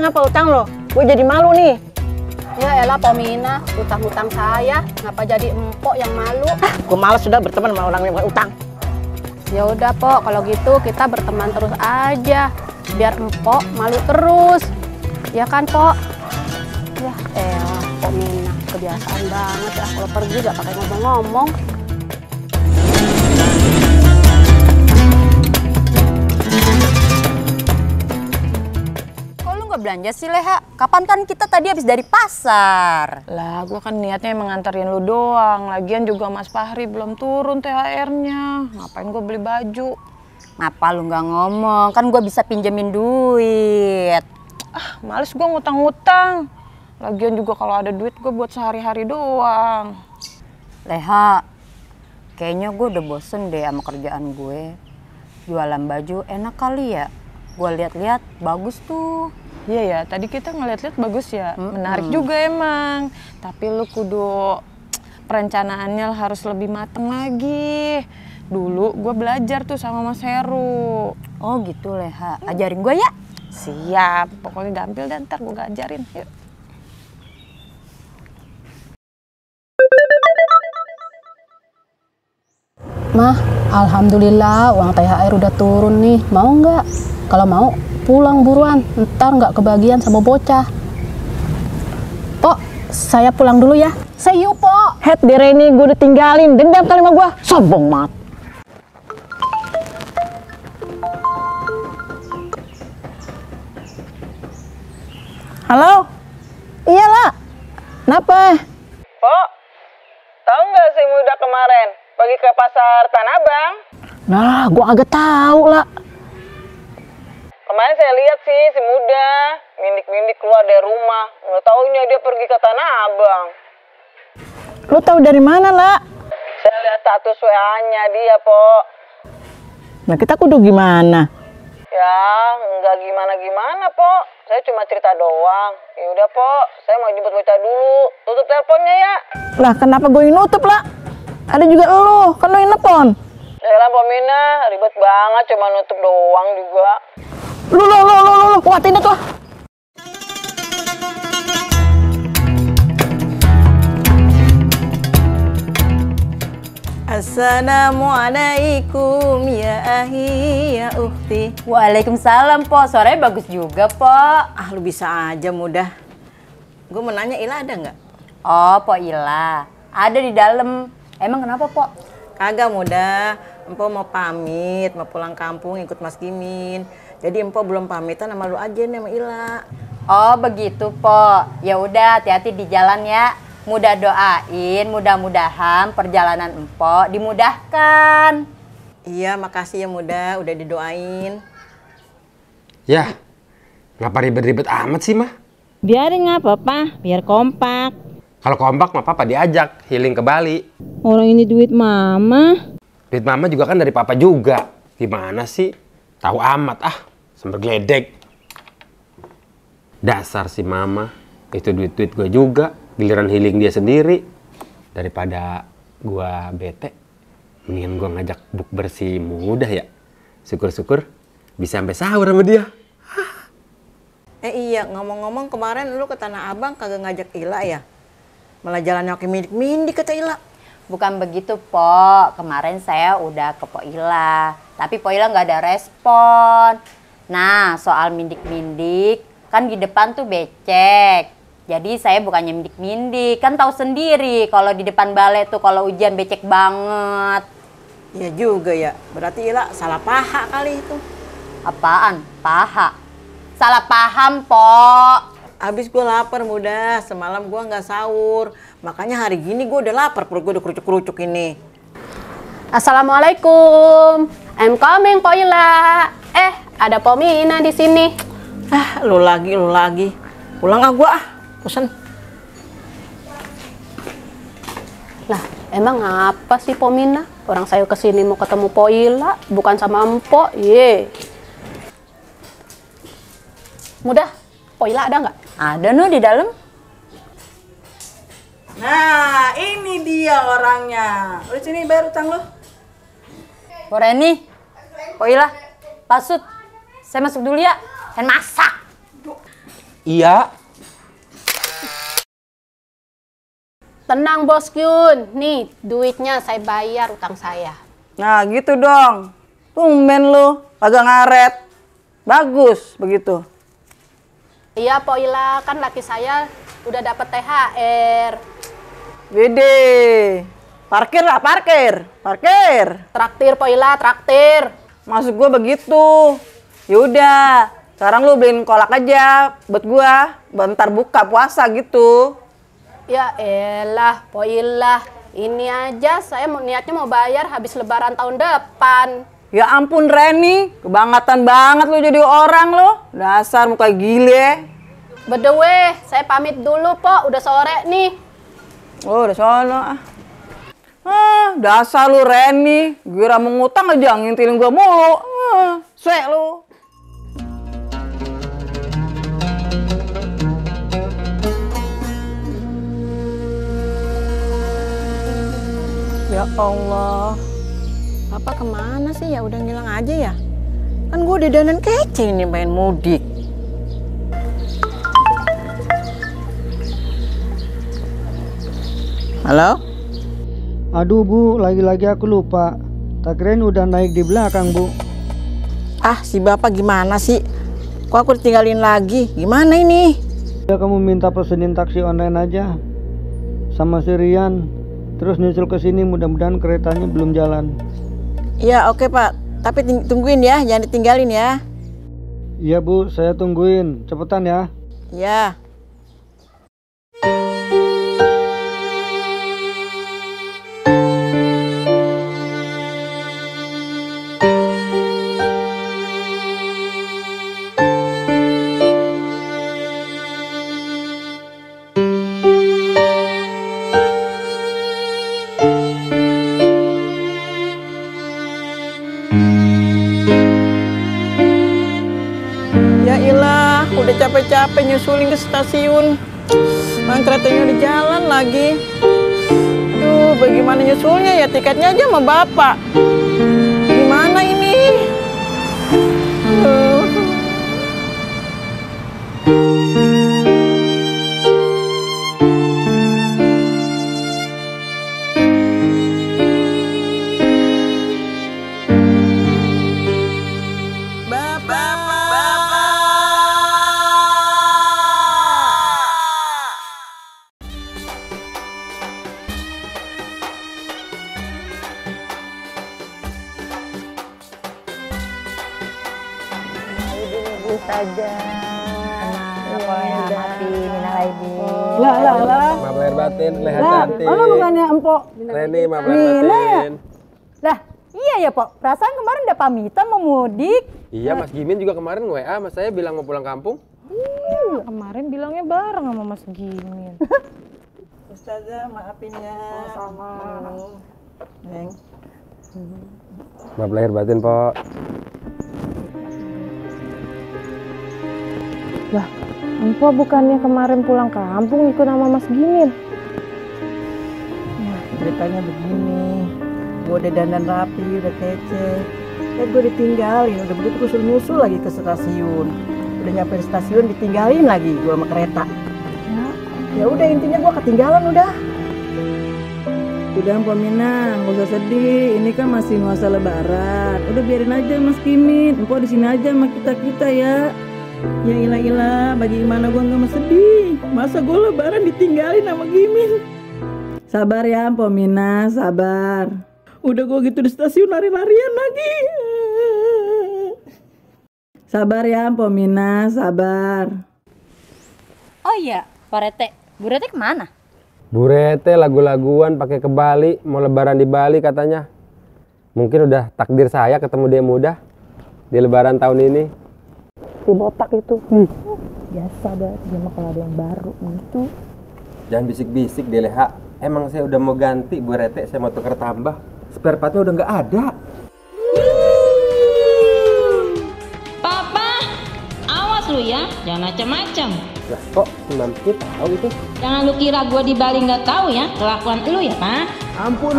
utang apa utang lo? Gue jadi malu nih. Ya elah Pomina, utang-utang saya, ngapa jadi empok yang malu? Gue malas sudah berteman sama orang yang bukan utang. Ya udah Pok, kalau gitu kita berteman terus aja, biar empok malu terus. Ya kan Pok? Ya elah Pomina, kebiasaan banget ya kalau pergi gak pakai ngomong-ngomong. Belanja sih Leha, kapan kan kita tadi habis dari pasar? Lah, gue kan niatnya emang nganterin lu doang. Lagian juga Mas Fahri belum turun THR-nya. Ngapain gue beli baju? Ngapa lu nggak ngomong? Kan gue bisa pinjemin duit. Ah, males gue ngutang-ngutang. Lagian juga kalau ada duit gue buat sehari-hari doang. Leha, kayaknya gue udah bosen deh sama kerjaan gue. Jualan baju enak kali ya? Gue lihat-lihat bagus tuh. Iya ya, tadi kita ngeliat-liat bagus ya, menarik juga emang. Tapi lu kudu perencanaannya harus lebih mateng lagi. Dulu gue belajar tuh sama Mas Heru. Oh gitu Leha, ajarin gue ya? Siap, pokoknya dampil dan ntar gue ajarin. Yuk. Mah, alhamdulillah uang THR udah turun nih. Mau nggak? Kalau mau, pulang buruan. Ntar nggak kebagian sama bocah. Pok, saya pulang dulu ya. See you, Pok. Head di Reni gue udah tinggalin. Dendam kali sama gue. Sombong mat. Halo? Iya lah. Kenapa? Pok, tahu nggak si muda kemarin pergi ke pasar Tanah Abang? Nah, gue agak tahu lah. Kemarin saya lihat sih si muda mindik-mindik keluar dari rumah. Nggak taunya dia pergi ke Tanah Abang. Lu tahu dari mana lah? Saya lihat status WA-nya dia, Pok. Nah, kita kudu gimana? Ya, nggak gimana-gimana, Pok. Saya cuma cerita doang. Ya udah, Pok. Saya mau jemput bocah dulu. Tutup teleponnya ya. Lah, kenapa gue yang nutup lah? Ada juga lu, kan lu yang nelpon. Yalah, Pomina, ribet banget cuma nutup doang juga. Lu, kuatin itu. Assalamualaikum ya ahi ya ukhti. Waalaikumsalam Po, suaranya bagus juga Po. Ah, lu bisa aja mudah. Gue mau nanya Ila ada nggak? Oh Po Ila, ada di dalam. Emang kenapa Po? Kagak mudah. Empo mau pamit, mau pulang kampung ikut Mas Gimin. Jadi Empo belum pamitan sama lu aja nih sama Ila. Oh begitu Po. Ya udah, hati-hati di jalan ya. Mudah doain, mudah-mudahan perjalanan Empo dimudahkan. Iya, makasih ya mudah, udah didoain. Ya, ngapa ribet-ribet amat sih mah? Biarin nggak apa-apa, biar kompak. Kalau kompak mah papa diajak healing ke Bali. Orang ini duit mama. Duit mama juga kan dari papa juga. Gimana sih? Tahu amat ah, sambil geledek. Dasar si mama, itu duit-duit gue juga. Giliran healing dia sendiri. Daripada gua bete, mendingan gua ngajak bukber si mudah ya. Syukur-syukur bisa sampai sahur sama dia. Iya, ngomong-ngomong kemarin lu ke Tanah Abang kagak ngajak Ila ya? Malah jalan nyaki mindik-mindik kata Ila. Bukan begitu Po, kemarin saya udah ke Po Ila. Tapi Po Ila nggak ada respon. Nah, soal mindik-mindik, kan di depan tuh becek. Jadi saya bukannya mindik-mindik, kan tahu sendiri kalau di depan balai tuh kalau hujan becek banget. Iya juga ya, berarti Ila salah paha kali itu. Apaan? Paha? Salah paham, Po. Abis gue lapar mudah, semalam gue nggak sahur. Makanya hari gini gue udah lapar, perut gue udah kerucuk-kerucuk ini. Assalamualaikum. I'm coming, Po Ila. Ada Pomina di sini. Ah, lu lagi. Pulang ah gue ah, bosan. Lah, emang apa sih Pomina? Orang saya kesini mau ketemu Po Ila, bukan sama Empo. Ye. Mudah, Po Ila ada nggak? Ada no di dalam. Nah, ini dia orangnya. Lu sini bayar utang lu. Po Reni, Po Ila, Pasut, saya masuk dulu ya. Saya masak. Iya. Tenang Bos Yun, nih duitnya saya bayar utang saya. Nah gitu dong. Tumben lu, kagak ngaret. Bagus begitu. Iya Po Ila, kan laki saya udah dapet THR. Gede. Parkir lah, parkir. Parkir. Traktir Po Ila, traktir. Maksud gue begitu. Yaudah, sekarang lu beliin kolak aja buat gua. Bentar buka puasa gitu. Ya elah, Po Ila. Ini aja saya niatnya mau bayar habis lebaran tahun depan. Ya ampun Reni, kebangetan banget lu jadi orang lu. Dasar muka gile. By the way, saya pamit dulu Po, udah sore nih. Oh, udah sono ah. Dasar lu Reni, gira mau ngutang aja ngintilin gua mulu. Sek lu. Ya Allah, Papa kemana sih ya? Udah ngilang aja ya? Kan gue udah dandan kece ini main mudik. Halo? Aduh Bu, lagi-lagi aku lupa. Tak kirain udah naik di belakang Bu. Ah, si Bapak gimana sih? Kok aku ditinggalin lagi? Gimana ini? Ya kamu minta pesenin taksi online aja sama si Rian. Terus nyusul ke sini, mudah-mudahan keretanya belum jalan. Iya, oke Pak. Tapi tungguin ya, jangan ditinggalin ya. Iya Bu, saya tungguin. Cepetan ya. Iya. Ya ilah, udah capek-capek nyusulin ke stasiun. Bang keretanya di jalan lagi. Aduh, bagaimana nyusulnya ya? Tiketnya aja sama Bapak. Gimana ini? Maaf lahir batin, leha cantik. Mana bukannya empok? Reni, maaf lahir batin. Lah, iya ya, Pok. Perasaan kemarin udah pamitan mau mudik. Iya, Mas Gimin juga kemarin WA Mas saya bilang mau pulang kampung. Kemarin bilangnya bareng sama Mas Gimin. Ustazah, maafin ya. Sama. Neng. Maaf lahir batin, Pok. Lah, Empo bukannya kemarin pulang kampung ikut sama Mas Gimin? Nah, ceritanya begini. Gue udah dandan rapi, udah kece. Gue ditinggalin, udah begitu gue suruh nyusul lagi ke stasiun. Udah nyampe di stasiun ditinggalin lagi gue sama kereta. Ya udah intinya gue ketinggalan udah. Udah Mpok Minang, gak usah sedih. Ini kan masih masa lebaran. Udah biarin aja Mas Gimin. Mpok di sini aja sama kita ya. Ya ilah, bagaimana gue nggak mau sedih. Masa gue lebaran ditinggalin sama Gimin. Sabar ya Mpok Mina, sabar. Udah gue gitu di stasiun lari-larian lagi. Sabar ya Mpok Mina, sabar. Oh iya, Pak Rete. Bu Rete kemana? Bu Rete lagu-laguan pakai ke Bali, mau lebaran di Bali katanya. Mungkin udah takdir saya ketemu dia muda di lebaran tahun ini. Si botak itu. Biasa dah, dia mah kalau ada yang baru gitu. Jangan bisik-bisik deh Leha. Emang saya udah mau ganti Bu Rete, saya mau tuker tambah. Spare partnya udah nggak ada. Papa, awas lu ya, jangan macam-macam. Lah kok Mbak Miki tahu itu? Jangan lu kira gua di Bali nggak tahu ya kelakuan lu ya, Pak. Ampun.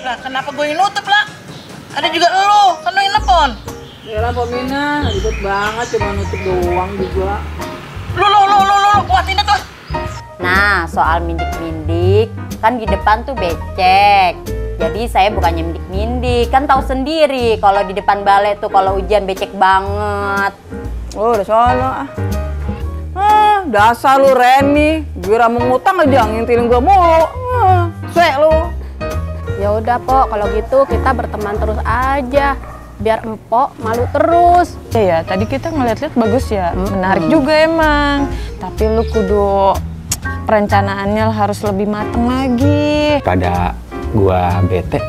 Lah kenapa gue yang nutup lah? Ada juga lu, kan lu yang nelfon. Yalah Pomina, ribet banget cuma nutup doang juga. Lu kuatin tuh. Nah, soal mindik-mindik, kan di depan tuh becek. Jadi saya bukannya mindik-mindik, kan tahu sendiri kalau di depan balai tuh kalau hujan becek banget. Oh, udah salah. Dasar lu Reni, gue mau ngutang aja ngintilin gue mulu. Sek lu. Ya udah Pok, kalau gitu kita berteman terus aja. Biar empok malu terus. Ya, tadi kita ngeliat-liat bagus ya, menarik juga emang. Tapi lu kudu perencanaannya harus lebih mateng lagi. Pada gua bete,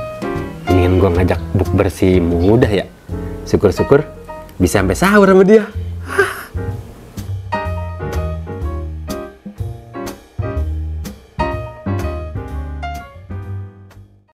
mendingan gua ngajak buk bersih mudah ya. Syukur-syukur bisa sampai sahur sama dia.